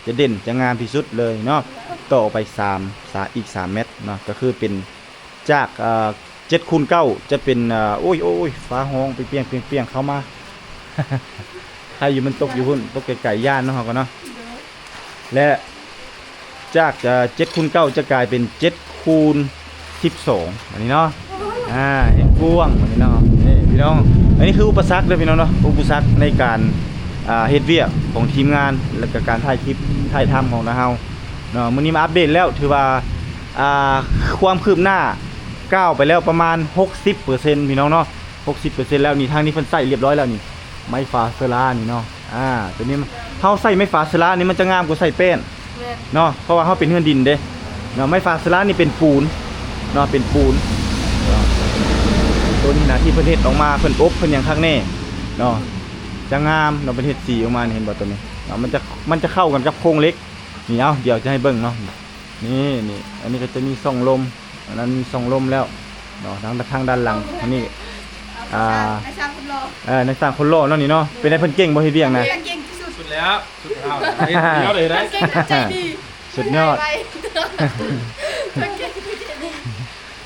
ຈະເດັ່ນ ຈະງາມທີ່ສຸດເລີຍເນາະ. ຕໍ່ໄປສາມ ສາ ອີກສາມແມັດເນາະ ກໍຄືເປັນຈາກ ເອີ ເຈັດຄູນເກົ້າ ຈະເປັນ ເອີ ໂອ້ຍ ໂອ້ຍ ຟ້າຮ້ອງປ່ຽງໆໆ ເຂົ້າມາ ໃຄຢູ່ ມັນຕົກຢູ່ພຸ້ນ ຕົກໄກໆ ຢ້ານເນາະ ເຮົາກໍເນາະ. ແລະ ຈາກ ເອີ ເຈັດຄູນເກົ້າ ຈະກາຍເປັນເຈັດຄູນສິບສອງ ບາດນີ້ເນາະ. ອ່າ ເຮັດກວ້າງ ບາດນີ້ເນາະ. ນີ້ພີ່ນ້ອງ ອັນນີ້ຄືອຸປະສັກເດີພີ່ນ້ອງເນາະ ອຸປະສັກໃນການ ອ່າ ເຮັດວຽກຂອງທີມງານ ແລະກະການຖ່າຍຄລິບຖ່າຍທຳຂອງເຮົາເນາະ. ມື້ນີ້ມາອັບເດດແລ້ວ ຖືວ່າ ອ່າ ຄວາມຄືບໜ້າກ້າວໄປແລ້ວປະມານຫົກສິບເປີເຊັນ ພີ່ນ້ອງເນາະ ຫົກສິບເປີເຊັນແລ້ວນີ້. ທາງນີ້ເພິ່ນໃສ່ລຽບຮ້ອຍແລ້ວນີ້ ໄມ້ຟາເຊີລານີ້ເນາະ. ອ່າ ຕົວນີ້ເຮົາໃສ່ໄມ້ຟາເຊີລານີ້ ມັນຈະງາມກວ່າໃສ່ແປ້ນ ແມ່ນ ເນາະ ເພາະວ່າເຮົາເປັນເຮືອນດິນເດ້ເນາະ. ໄມ້ຟາເຊີລານີ້ເປັນປູນເນາະ ເປັນປູນເນາະ. ຕົວນີ້ນະທີ່ເພິ່ນເຮັດອອກມາ ເພິ່ນອົບ ເພິ່ນຫຍັງຄັກແນ່ເນາະ ຈະງາມເນາະ. ເພິ່ນເຮັດສີອອກມານີ້ ເຫັນບໍ່ ຕົວນີ້ເນາະ ມັນຈະ ມັນຈະເຂົ້າກັນກັບໂຄງເຫຼັກນີ້. ເອົາ ດຽວຈະໃຫ້ເບິ່ງເນາະ ນີ້ ນີ້ ອັນນີ້ກໍຈະມີຊ່ອງລົມ ອັນນັ້ນມີຊ່ອງລົມແລ້ວເນາະ. ທາງ ທາງດ້ານຫຼັງ ອັນນີ້ ອ່າ ນາຍຊ່າງຄົນຫຼໍ່ ເອີ ນາຍຊ່າງຄົນຫຼໍ່ເນາະ ນີ້ເນາະ. ເປັນໃດ ເພິ່ນເກັ່ງບໍ່ເຮັດວຽກນະ? ເກັ່ງທີ່ສຸດ ສຸດແລ້ວ ສຸດຍອດ ເກັ່ງ ໃຈດີ ສຸດຍອດ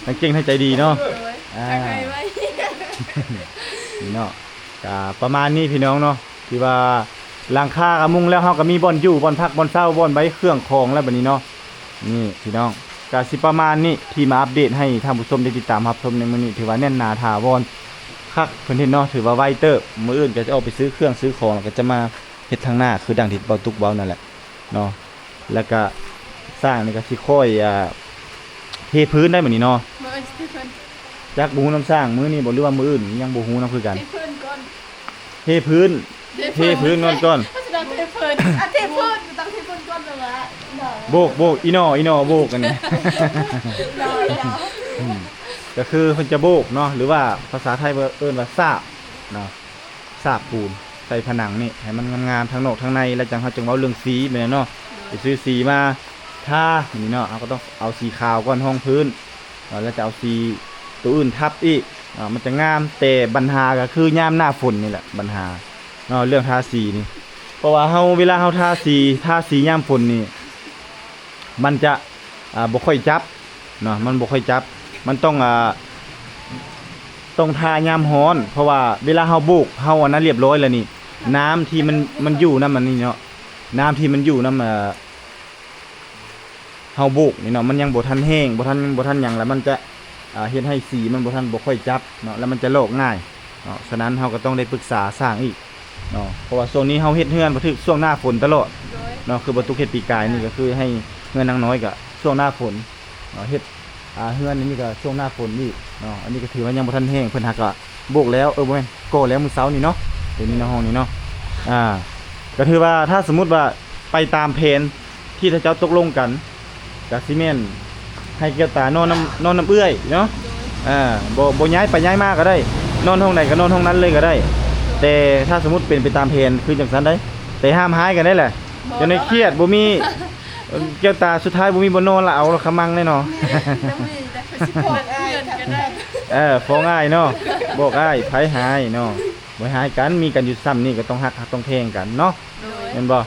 ທັງເກັ່ງທັງໃຈດີເນາະ. ໂດຍ ອ່າ ທັງໃຫ້ໄວ ນີ້ເນາະ ກະປະມານນີ້ພີ່ນ້ອງເນາະ. ທີ່ວ່າຫຼັງຄາກະມຸງແລ້ວ ເຮົາກະມີບ່ອນຢູ່ ບ່ອນພັກ ບ່ອນເຊົາ ບ່ອນໄວ້ເຄື່ອງຂອງແລ້ວ ບາດນີ້ເນາະ. ນີ້ພີ່ນ້ອງ ກະຊິປະມານນີ້ ທີ່ມາອັບເດດໃຫ້ທ່ານຜູ້ຊົມໄດ້ຕິດຕາມຮັບຊົມໃນມື້ນີ້ ຖືວ່າແໜ້ນໜາຖາວອນຄັກ ເພິ່ນເຮັດເນາະ ຖືວ່າໄວເຕີບ. ມື້ອື່ນກະຈະອອກໄປຊື້ເຄື່ອງຊື້ຂອງ ແລ້ວກະຈະມາເຮັດທາງໜ້າ ຄືດັ່ງທີ່ບ່າວຕຸກເວົ້ານັ້ນແຫຼະເນາະ. ແລ້ວກະຊ່າງນີ້ກະຊິຄ່ອຍ ອ່າ ເທພື້ນໄດ້ມື້ນີ້ເນາະ. ມື້ອື່ນຊິເທພື້ນ ຈັກບໍ່ຮູ້ນຳຊ່າງ ມື້ນີ້ບໍ່ ຫຼືວ່າມື້ອື່ນ ຍັງບໍ່ຮູ້ນຳຄືກັນ. ເທພື້ນກ່ອນ ເທພື້ນ ເທພື້ນ ເທພື້ນກ່ອນ ກ່ອນ ເທພື້ນ ອ່ະ ເທພື້ນ ຕ້ອງເທພື້ນກ່ອນແບບວ່າ ໂບກ ໂບກ ອີໜໍ່ ອີໜໍ່ ໂບກ ອັນນີ້ ອືມ ກໍຄືເພິ່ນຈະໂບກເນາະ ຫຼືວ່າພາສາໄທເອີ້ນວ່າສາບເນາະ. ສາບປູນໃສ່ຜະໜັງນີ້ໃຫ້ມັນງາມໆ ທັງນອກທັງໃນ ແລ້ວຈັ່ງເຮົາຈຶ່ງເວົ້າເລື່ອງສີແມ່ນເນາະ. ໄປຊື້ສີມາທານີ້ເນາະ ເຮົາກໍຕ້ອງເອົາສີຂາວກ່ອນຮອງພື້ນເນາະ ແລ້ວຈະເອົາສີຕົວອື່ນທັບອີກເນາະ ມັນຈະງາມ. ແຕ່ບັນຫາກໍຄືຍາມໜ້າຝົນນີ້ແຫຼະບັນຫາເນາະ ເລື່ອງທາສີນີ້. ເພາະວ່າເຮົາ ເວລາເຮົາທາສີ ທາສີຍາມຝົນນີ້ ມັນຈະ ອ່າ ບໍ່ຄ່ອຍຈັບເນາະ ມັນບໍ່ຄ່ອຍຈັບ. ມັນຕ້ອງ ອ່າ ຕ້ອງທາຍາມຮ້ອນ ເພາະວ່າເວລາເຮົາໂບກ ເຮົາອັນນັ້ນລຽບຮ້ອຍແລ້ວນີ້ ນ້ຳທີ່ມັນ ມັນຢູ່ນຳອັນນີ້ເນາະ ນ້ຳທີ່ມັນຢູ່ນຳ ເອີ ເຮົາໂບກນີ້ເນາະ ມັນຍັງບໍ່ທັນແຫ້ງ ບໍ່ທັນ ບໍ່ທັນຫຍັງ ແລ້ວມັນຈະ ອ່າ ເຮັດໃຫ້ສີມັນບໍ່ທັນ ບໍ່ຄ່ອຍຈັບເນາະ ແລ້ວມັນຈະລອກງ່າຍເນາະ. ສະນັ້ນເຮົາກໍຕ້ອງໄດ້ປຶກສາຊ່າງອີກເນາະ ເພາະວ່າຊ່ວງນີ້ເຮົາເຮັດເຮືອນ ກໍຖືກຊ່ວງໜ້າຝົນຕະຫຼອດ ໂດຍ ເນາະ. ຄືບ່າວຕຸກເຮັດປີກາຍນີ້ ກໍຄືໃຫ້ເຮືອນນາງນ້ອຍກໍຊ່ວງໜ້າຝົນເນາະ ເຮັດ ອ່າ ເຮືອນອັນນີ້ກໍຊ່ວງໜ້າຝົນອີກເນາະ. ອັນນີ້ກໍຖືວ່າຍັງບໍ່ທັນແຫ້ງ ເພິ່ນຫາກະໂບກແລ້ວ ເອີ ບໍ່ແມ່ນ ກໍ່ແລ້ວມື້ເຊົ້ານີ້ເນາະ ຕົວນີ້ເນາະ ຫ້ອງນີ້ເນາະ. ອ່າ ກໍຖືວ່າຖ້າສົມມຸດວ່າໄປຕາມແຜນ ທີ່ເຂົາເຈົ້າຕົກລົງກັນ ກະຊິແມ່ນໃຫ້ແກ້ວຕານອນນຳ ນອນນຳເອື້ອຍເນາະ. ໂດຍ ອ່າ ບໍ່ ບໍ່ຍ້າຍໄປຍ້າຍມາກໍໄດ້ ນອນຫ້ອງໃດກໍນອນຫ້ອງນັ້ນເລີຍກໍໄດ້. ແຕ່ຖ້າສົມມຸດເປັນໄປຕາມແຜນຄືຈັ່ງຊັ້ນໃດ ແຕ່ຫ້າມຮ້າຍກັນໄດ້ແຫຼະ. ບໍ່ ຈັ່ງໃດຄຽດ ບໍ່ມີ ແກ້ວຕາສຸດທ້າຍບໍ່ມີບ່ອນນອນລະ ເອົາລະຂະມັງແນ່ເນາະ. ແມ່ນ ບໍ່ມີແຕ່ເພິ່ນຊິຟ້ອງອ້າຍກັນໄດ້ ເອີ ຟ້ອງອ້າຍເນາະ ບອກອ້າຍ ໃຜຮ້າຍເນາະ. ບໍ່ຮ້າຍກັນ ມີກັນຢູ່ຊ່ຳນີ້ກໍຕ້ອງຮັກ ຕ້ອງແພງກັນເນາະ. ໂດຍ ແມ່ນບໍ່?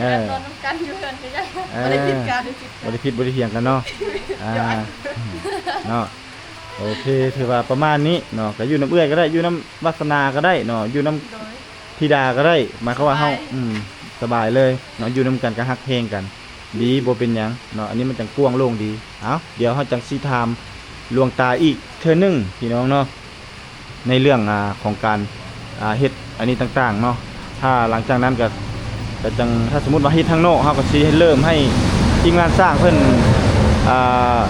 ເອີ ນອນນຳກັນຢູ່ເຮືອນກໍຍັງ ເອີ ບໍ່ໄດ້ຜິດກັນ ບໍ່ໄດ້ຜິດບໍ່ໄດ້ຖຽງກັນເນາະ ອ່າ ເນາະ ໂອເຄ ຖືວ່າປະມານນີ້ເນາະ ກໍຢູ່ນຳເອື້ອຍກໍໄດ້ ຢູ່ນຳວາສະໜາກໍໄດ້ເນາະ ຢູ່ນຳ ໂດຍ ທິດາກໍໄດ້ ໝາຍຄວາມວ່າເຮົາ ສະບາຍ ອືມ ສະບາຍເລີຍເນາະ ຢູ່ນຳກັນກໍຮັກແພງກັນ ດີ ບໍ່ເປັນຫຍັງເນາະ ອັນນີ້ມັນຈັ່ງກວ້າງໂລ່ງດີ. ເອົາ ດຽວເຮົາຈັ່ງຊິຖາມຫຼວງຕາອີກເທື່ອໜຶ່ງ ພີ່ນ້ອງເນາະ ໃນເລື່ອງ ອ່າ ຂອງການ ອ່າ ເຮັດອັນນີ້ຕ່າງໆເນາະ ຖ້າຫຼັງຈາກນັ້ນກໍ ກໍຈັ່ງ ຖ້າສົມມຸດວ່າເຮັດທາງນອກ ເຮົາກໍຊິເລີ່ມໃຫ້ທີມງານຊ່າງເພິ່ນ ອ່າ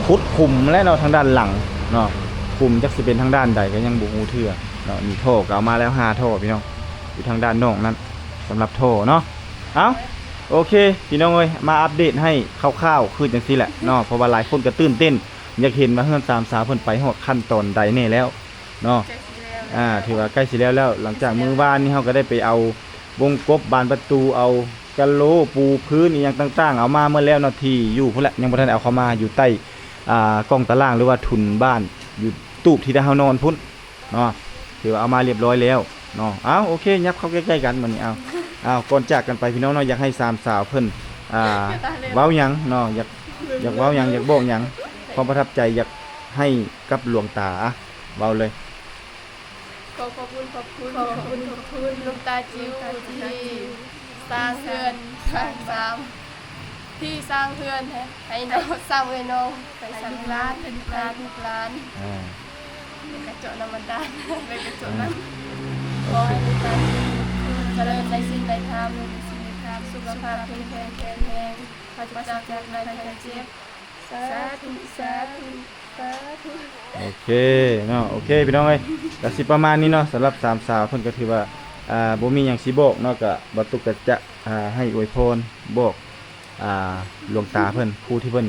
ຂຸດຂຸມແຫຼະເນາະ ທາງດ້ານຫຼັງເນາະ ຂຸມຈັກຊິເປັນທາງດ້ານໃດກໍຍັງບໍ່ຮູ້ເທື່ອເນາະ. ນີ້ທໍ່ກໍເອົາມາແລ້ວຫ້າທໍ່ ພີ່ນ້ອງ ຢູ່ທາງດ້ານນອກນັ້ນ ສຳລັບທໍ່ເນາະ. ເອົ້າ ໂອເຄ ພີ່ນ້ອງເອີຍ ມາອັບເດດໃຫ້ຄ່າວໆຄືຈັ່ງຊີ້ແຫຼະເນາະ ເພາະວ່າຫຼາຍຄົນກໍຕື່ນເຕັ້ນ ຢາກເຫັນວ່າເຮືອນສາມສາວເພິ່ນໄປຮອດຂັ້ນຕອນໃດແດ່ແລ້ວເນາະ. ອ່າ ຖືວ່າໃກ້ຊິແລ້ວແລ້ວ ຫຼັງຈາກມື້ວານນີ້ເຮົາກໍໄດ້ໄປເອົາວົງກົບບານປະຕູ ເອົາກະໂຫຼ ປູພື້ນອີ່ຫຍັງຕ່າງໆ ເອົາມາໝົດແລ້ວເນາະ ທີ່ຢູ່ພຸ້ນແຫຼະ ຍັງບໍ່ທັນໄດ້ເອົາເຂົ້າມາ ຢູ່ໃຕ້ ອ່າ ກ້ອງຕາລ່າງ ຫຼືວ່າທຸນບ້ານ ຢູ່ຕູບທີ່ເຮົານອນພຸ້ນເນາະ ຖືວ່າເອົາມາລຽບຮ້ອຍແລ້ວເນາະ. ເອົ້າ ໂອເຄ ຫຍັບເຂົ້າໃກ້ໆກັນບັດນີ້ ເອົ້າ ເອົ້າ ກ່ອນຈາກກັນໄປ ພີ່ນ້ອງເນາະ ຢາກໃຫ້ສາມສາວເພິ່ນ ອ່າ ເວົ້າຫຍັງເນາະ ຢາກ ຢາກເວົ້າຫຍັງ ຢາກບອກຫຍັງ ຄວາມປະທັບໃຈ ຢາກໃຫ້ກັບຫຼວງຕາ ອ່ະ ເວົ້າເລີຍ. ຂໍຂອບຄຸນ ຂອບຄຸນ ຂອບຄຸນ ຂອບຄຸນຫຼວງຕາຈິ້ວທີ່ສ້າງເຮືອນ ສ້າງສາມ ທີ່ສ້າງເຮືອນໃຫ້ ໃຫ້ນ້ອງ ສ້າງເອື້ອຍນ້ອງ ໃຫ້ລູກຫຼານ ໃຫ້ລູກຫຼານ ອ່າ ແລ້ວກະເຈາະນ້ຳບັນດານ ແລ້ວກະເຈາະນ້ຳ ຂໍໃຫ້ລູກຫຼານຈະເລີນໃນສິນໃນທຳ ໃນສິນໃນທຳ ສຸຂະພາບເຂັ້ມແຂງ ແຂງແຮງ ປາສະຈາກໂລກໄພໄຂ້ເຈັບ ສາທຸ ສາທຸ ສາທຸ. ໂອເຄເນາະ ໂອເຄ ພີ່ນ້ອງເອີຍ ກະຊິປະມານນີ້ເນາະ ສຳລັບສາມສາວເພິ່ນກະຖືວ່າ ອ່າ ບໍ່ມີຫຍັງຊິບອກເນາະ ກະບ່າວຕຸກກະຈະ ອ່າ ໃຫ້ອວຍພອນບອກ ອ່າ ຫຼວງຕາເພິ່ນ ຜູ້ທີ່ເພິ່ນ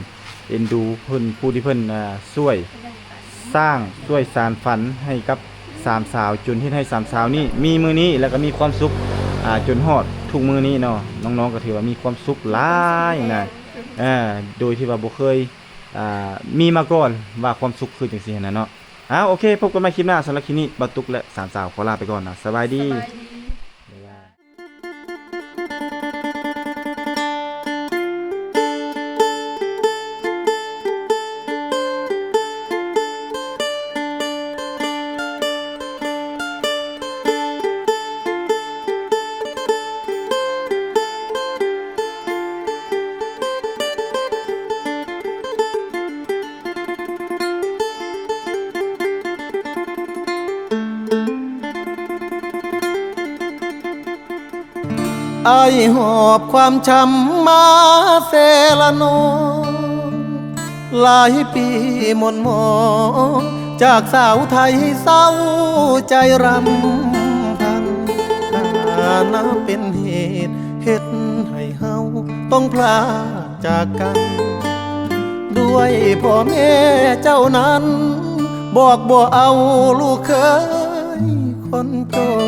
ເອັນດູເພິ່ນ ຜູ້ທີ່ເພິ່ນ ອ່າ ຊ່ວຍສ້າງ ຊ່ວຍສານຝັນໃຫ້ກັບສາມສາວ ຈົນເຮັດໃຫ້ສາມສາວນີ້ມີມື້ນີ້ ແລ້ວກະມີຄວາມສຸກ ອ່າ ຈົນຮອດທຸກມື້ນີ້ເນາະ. ນ້ອງໆ ກະຖືວ່າມີຄວາມສຸກຫຼາຍນະ ເອີ ໂດຍທີ່ວ່າບໍ່ເຄີຍ ອ່າ ມີມາກ່ອນວ່າຄວາມສຸກຄືຈັ່ງຊີ້ຫັ້ນນະເນາະ. ເອົ້າ ໂອເຄ ພົບກັນໃໝ່ຄລິບໜ້າ ສຳລັບຄລິບນີ້ ບ່າວຕຸກ ແລະ ສາມສາວ ຂໍລາໄປກ່ອນນະ ສະບາຍດີ ສະບາຍດີ ບາຍບາຍ. ອ້າຍຫອບຄວາມຊ້ຳມາເຊລະນອງ ຫຼາຍປີໝົ່ນໝອງ ຈາກສາວໄທເສົ້າໃຈລຳພັນ ຖານະເປັນເຫດເຮັດໃຫ້ເຮົາຕ້ອງພລາກຈາກກັນ ດ້ວຍພໍ່ແມ່ເຈົ້ານັ້ນ ບອກບໍ່ເອົາລູກເຂີຍຄົນຈົນ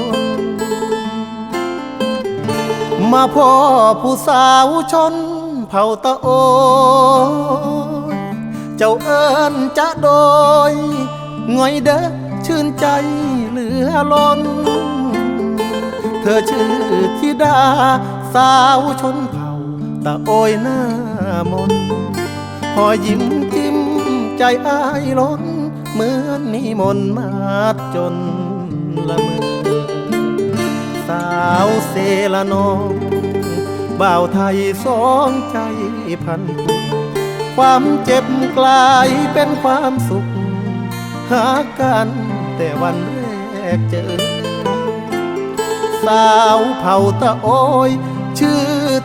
ມາພໍ້ຜູ້ສາວຊົນເຜົ່າຕະໂອຍ ເຈົ້າເອີ້ນຈະໂດຍ ງ່ອຍເດີ ຊື່ນໃຈເຫຼືອລົ້ນ ເທີຊື່ທິດາສາວຊົນເຜົ່າຕະໂອຍໜ້າມົນ ຮອຍຍິ້ມຈິ້ມໃຈອ້າຍລົ້ນ ເໝືອນມີມົນມາດຈົນລະເມີ ສາວເຊລະນອງ ບ່າວໄທສອງໃຈພັນຜູກ ຄວາມເຈັບກລາຍເປັນຄວາມສຸກ ຮັກກັນແຕ່ວັນແລກເຈີ ສາວເຜົ່າຕະໂອຍ ຊື່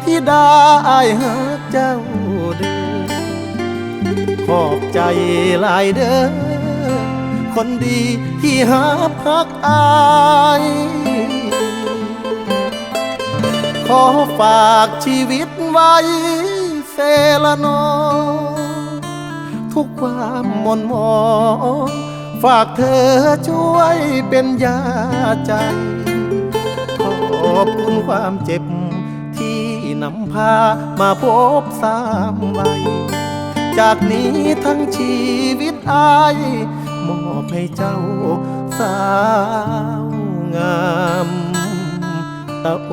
ທິດາ ອ້າຍຮັກເຈົ້າເດີ ຂອບໃຈຫຼາຍເດີ ຄົນດີທີ່ຮັບຮັກອ້າຍ ຂໍຝາກຊີວິດໄວ້ເຊລະນອງ ທຸກຄວາມໝ່ນໝອງ ຝາກເທີຊ່ວຍເປັນຢາໃຈ ຂອບຄຸນຄວາມເຈັບທີ່ນຳພາມາພົບສາມໄວ ຈາກນີ້ທັງຊີວິດອ້າຍ ມອບໃຫ້ເຈົ້າສາວງາມຕະໂອ.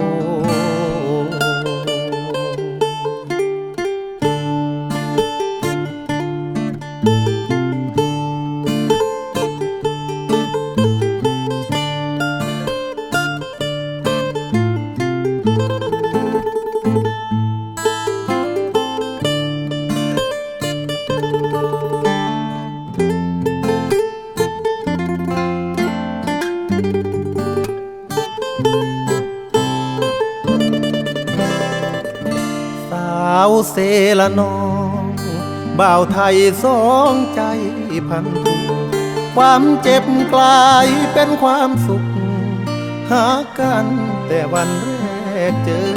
เตละน้อง บ่าวไทยสองใจพันทุก ความเจ็บกลายเป็นความสุข หากันแต่วันแรกเจอ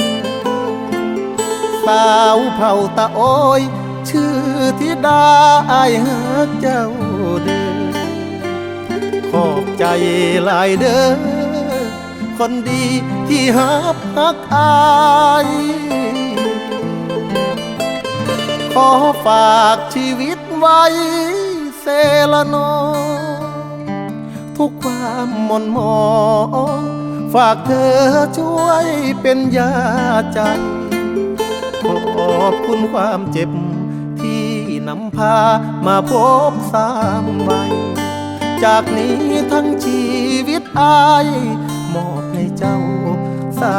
สาวเผ่าตะโอย ชื่อธิดา อ้ายฮักเจ้าเด้อ ขอบใจหลายเด้อ คนดีที่ฮับฮักอ้าย ขอฝากชีวิตไว้เสละน้อง ทุกความหม่นหมอง ฝากเธอช่วยเป็นยาใจ ขอบคุณความเจ็บที่นำพามาพบสามวัย จากนี้ทั้งชีวิตอ้าย มอบให้เจ้าสา